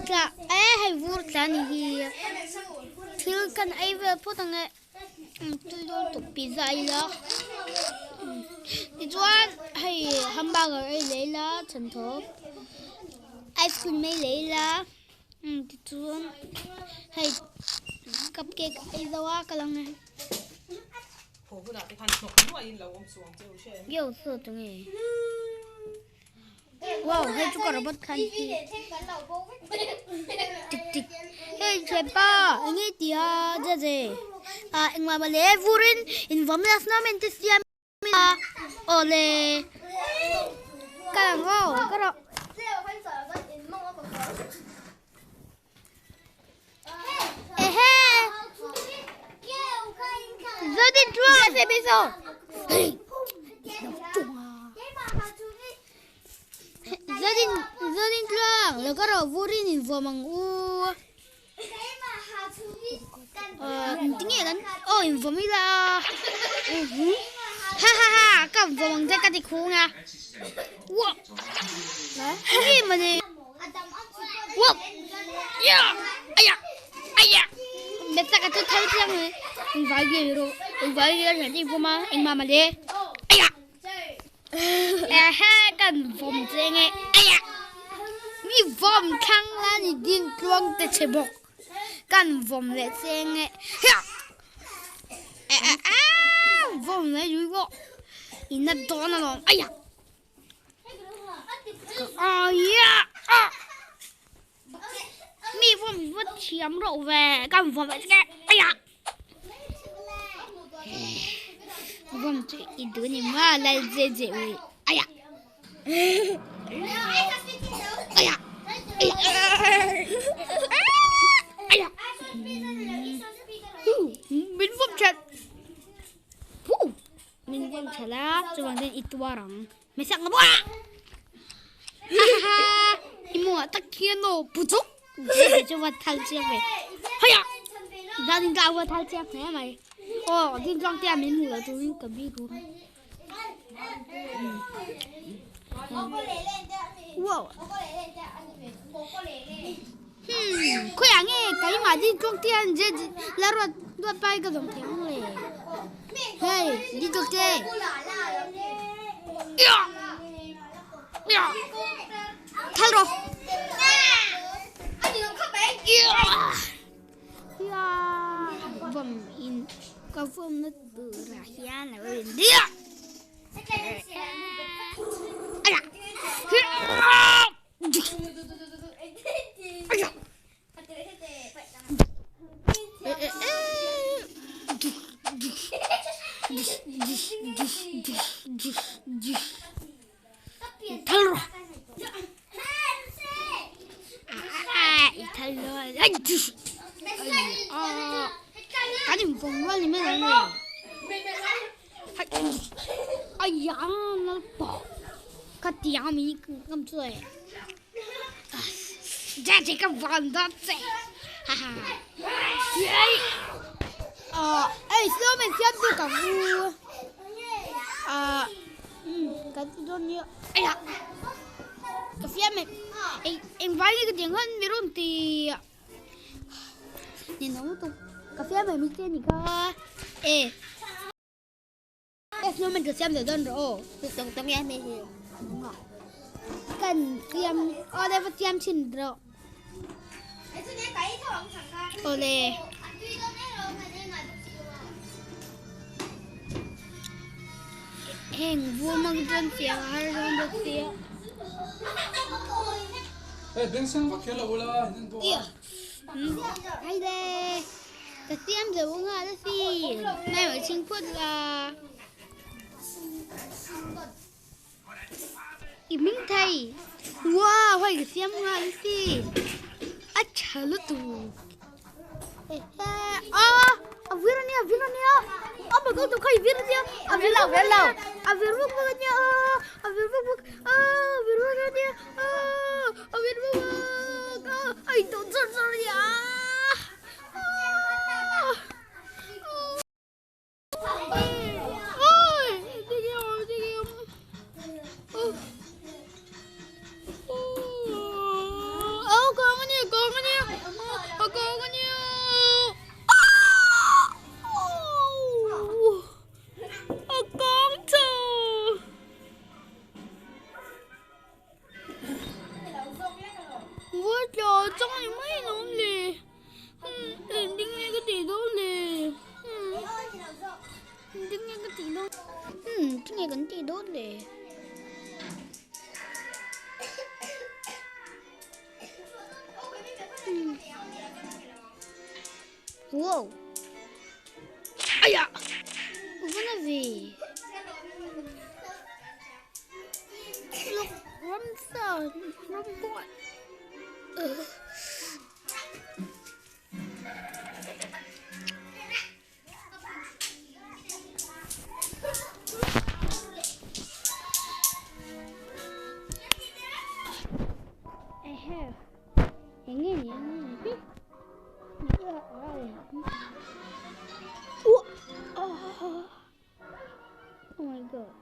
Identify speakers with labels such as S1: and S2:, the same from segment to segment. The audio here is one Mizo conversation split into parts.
S1: Tla e hei vur tla ni hi thil kan ei vel phawt ang e tui dawn tuk pizza ei la tichuan hei hamburger ei leh ila chanthaw ice cream ei leh ila tichuan hei cupcake ei zo a ka lang e. Yo saw tunge. Wow, hei chu ka robot khan hi. Tik tik. Hei chepa, enge tia je je. A engma male vurin in vom la snowman te siam a. Ole. Ka ngo, ka ro. Ehe. Zodin tua se beso. Hey. Zodin zodin tluang lo ka ro vurin in vom ang u. Tinge kan oh in vom ila. Ha ha ha ka vom ang che ka ti khu nga. Wa. Nge mane. Wa. Ya. Aya. Aya. Meta ka chu thal chiang ne. Eng vai ge ro. Eng vai ge ro ti voma eng ma ma le. Aya. Ehe kan vom che nge. Aya. Mi vom thlang la ni din tluang te che bawk. Kan vom le che nge. Ya. E e a vom le yui wo. Ina don alom. Aya. Aya. Ah. Mi vom va thiam ro ve. Kan vom le che. Aya. Vom chu i du ni ma lal je je ui. Aya. Aya. Aya. Aya. Min vom chat. Min vom chala chuang den i tuar ang. Me sak nga bua. Ha ha ha. I mua tak khian no puchuk. Je chu va thal chiang ve. Haya. Gia đình ta va thal chiang hle mai. Oh, din tlang tia min hmu lo turin ka bi ru. Wow. Hmm, khawiah nge keimah din tlang tia an je la ruat ruat pai ka zawng thei ang le. Hey, din tlang te. Ya. Ya. Thal rawh. Ya. Vom in ka vom na turah hian a lo in diah. Aya. Aya. Thal rawh. I thal lo. Ai. Kan in vawm rual ni mai lo nge. Ai ya nal pa. Ka tiang mi ngam chu e. Ja che ka van da che. Ha ha. Ei. Ei snowman siam tu ka vu. Kan ti dawn nia. Ai Ka fiam e. Eng eng vai nge ka tiang han mi rawn ti. Ni nong tu. Ka fiam e mi che ni kha. E. E snowman ka siam dawn rawh aw.
S2: Tong tong ya me hi.
S1: Kan siam aw le va siam thin rawh. Awle. Heng vur mang chuan fiah a har dawn bawk sia.
S3: Hey, beng seng vak hian lo ula, in en
S1: Ia. Hai le. Ka siam zo nga la si. Mai ma ching phut la. I ming thei. Wow, hei ka siam nga la si. A tha lutuk. Ah, a vir ania, a vir ania. Oh my god, kha i vir ania. A vir
S2: lo, vir lo.
S1: A vir vuk vuk ania. A vir vuk vuk. Ah, a vir vuk ania. Ah, a vir vuk vuk. Ah, ai to char char ania. Ah. Ôi, đi kìa, đi kìa. Oh. Oh, con ania, con. chang a ni mai alawm le. Engtin nge ka tih dawn le? Engtin nge ka tih dawn? Engtin nge kan tih dawn le? Wow! Aya! Vana ve! Look, ramsa, ramhuai. Ehe, enge ni enge Oh my god.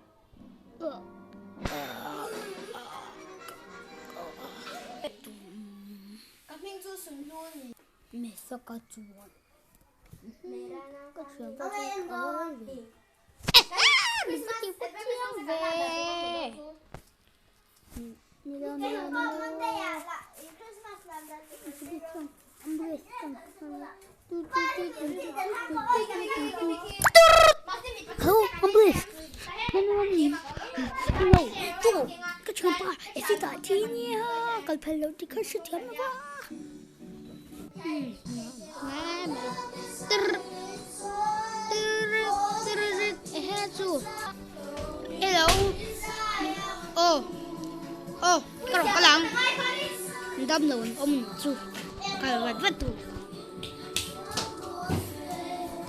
S1: Mesaka chuan ka thiam pawh chu ka va ve. Mesaka tih pawh chiang ve. Nilo nilo nilo. Hello, ambulance. No, chu ka thiam pa e si ta thi nia kal phal lo ti kha hre thiam lo va. Ehe chu hello oh oh ka rawn kal ang dam lo an awm chu kal vat vat tur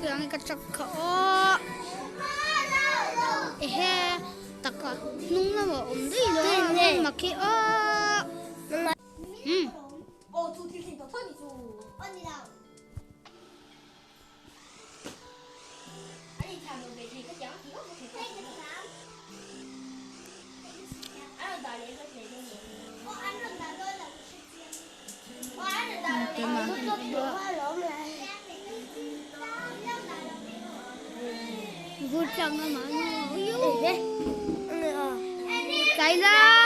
S1: tiang ka chak kha aw ehe taka hnung lamah awm daih lo a mak hi aw hmm. Chạy ra.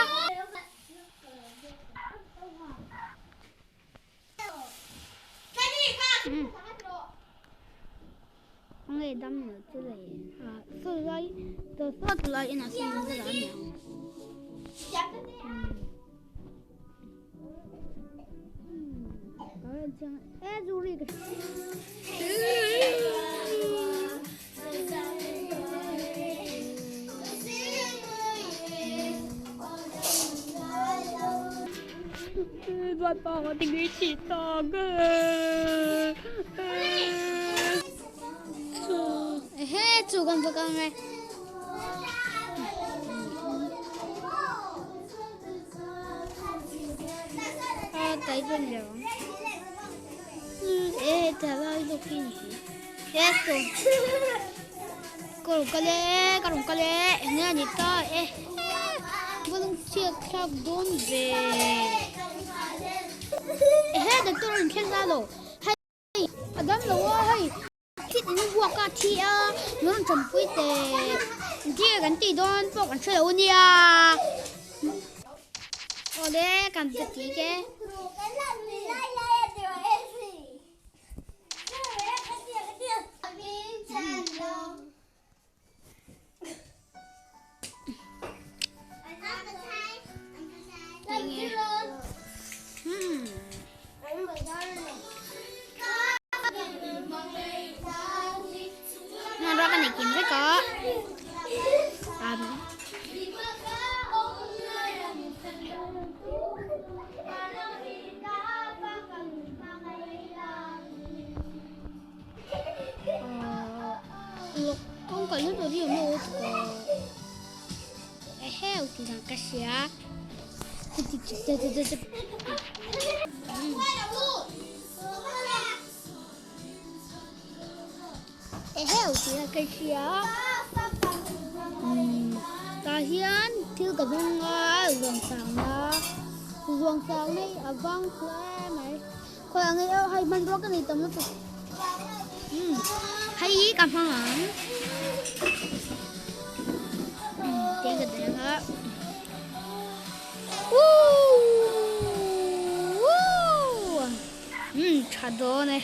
S1: tha dawn e.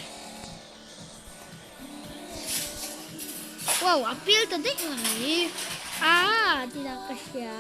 S1: Wow, a pil ta daih mai. Ah, ti dah ka hria.